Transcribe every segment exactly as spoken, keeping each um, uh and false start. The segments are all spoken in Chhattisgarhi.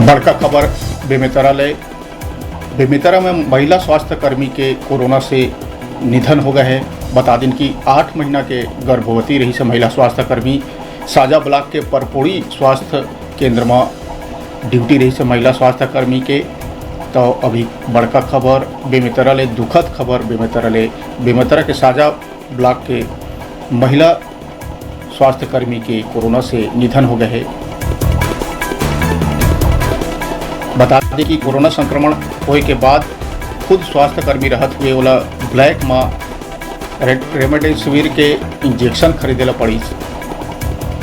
बड़का खबर बेमेतरा ले। बेमेतरा में महिला स्वास्थ्य कर्मी के कोरोना से निधन हो गए हे। बता दिन कि आठ महीना के गर्भवती रहिस हे महिला स्वास्थ्य कर्मी। साजा ब्लॉक के परपोड़ी स्वास्थ्य केंद्र म ड्यूटी रहिस हे महिला स्वास्थ्य कर्मी के। तो अभी बड़का खबर बेमेतरा ले, दुखद खबर बेमेतरा ले। बेमेतरा के साजा ब्लॉक के महिला स्वास्थ्य कर्मी के कोरोना से निधन हो गए हे। बता दें कि कोरोना संक्रमण होए के बाद खुद स्वास्थ्य कर्मी रहत हुए ओला ब्लैक म रे-, रेमडेसिविर के इंजेक्शन खरीदे ला पड़िस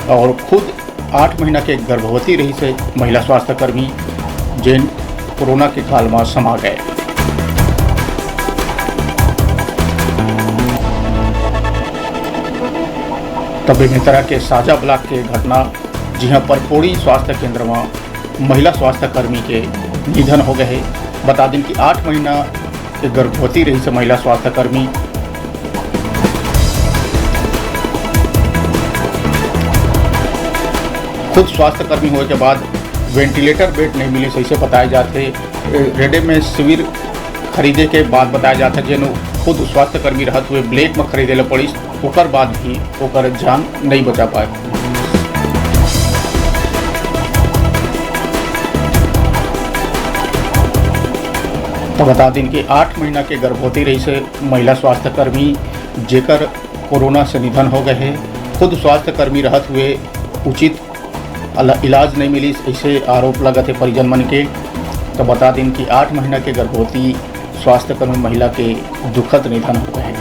और खुद आठ महीना के गर्भवती रहिस हे महिला स्वास्थ्य कर्मी, जेन कोरोना के काल म समा गए। तब बेमेतरा के साजा ब्लॉक के घटना, जिहां परपोड़ी स्वास्थ्य केंद्र म महिला स्वास्थ्य कर्मी के निधन हो गए हे। बता दिन कि आठ महीना के गर्भवती रहिस हे महिला स्वास्थ्य कर्मी। खुद स्वास्थ्य कर्मी होए के बाद वेंटिलेटर बेड नहीं मिलिस, ऐसे बताए जात हे। रेमडेसिविर खरीदे के बाद बताए जात हे, जेन खुद स्वास्थ्य कर्मी रहत हुए ब्लैक म खरीदे ला पड़िस, ओकर बाद भी ओकर जान नहीं बचा पाए। तो बता दिन कि आठ महीना के गर्भवती रहिस हे महिला स्वास्थ्य कर्मी, जेकर कोरोना से निधन हो गए हे। खुद स्वास्थ्य कर्मी रहत हुए उचित अला-, इलाज नहीं मिलिस, ऐसे आरोप लगत हे परिजन मन के। तो बता दिन कि आठ महीना के गर्भवती स्वास्थ्य कर्मी महिला के दुखद निधन हो गए हे।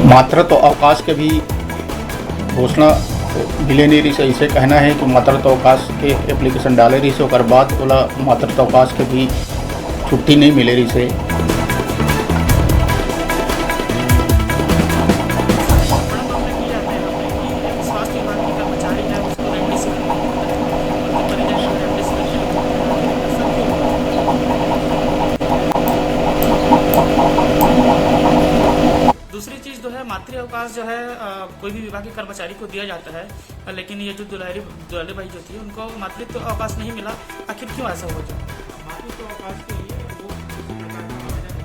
मातृत्व अवकाश के भी घोषणा मिले नहीं रहिस, ऐसे कहना है कि मातृत्व अवकाश के एप्लीकेशन डाले रहिस, ओकर बाद ओला मातृत्व अवकाश के भी छुट्टी नहीं मिले रहिस। दूसरी चीज़ जो है, मातृ अवकाश जो है, अ, कोई भी विभागीय कर्मचारी को दिया जाता है, लेकिन ये जो दुलारी, दुलारी बाई जो थी, उनको मातृत्व अवकाश नहीं मिला। आखिर क्यों ऐसा हुआ? मातृत्व अवकाश के लिए वो किसी प्रकार का आवेदन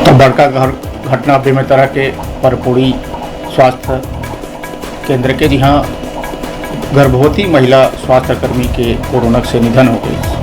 नहीं है। तो बड़का घर घटना बेमेतरा के परपोड़ी स्वास्थ्य केंद्र के, जिहां गर्भवती महिला स्वास्थ्य कर्मी के कोरोना से निधन हो गए।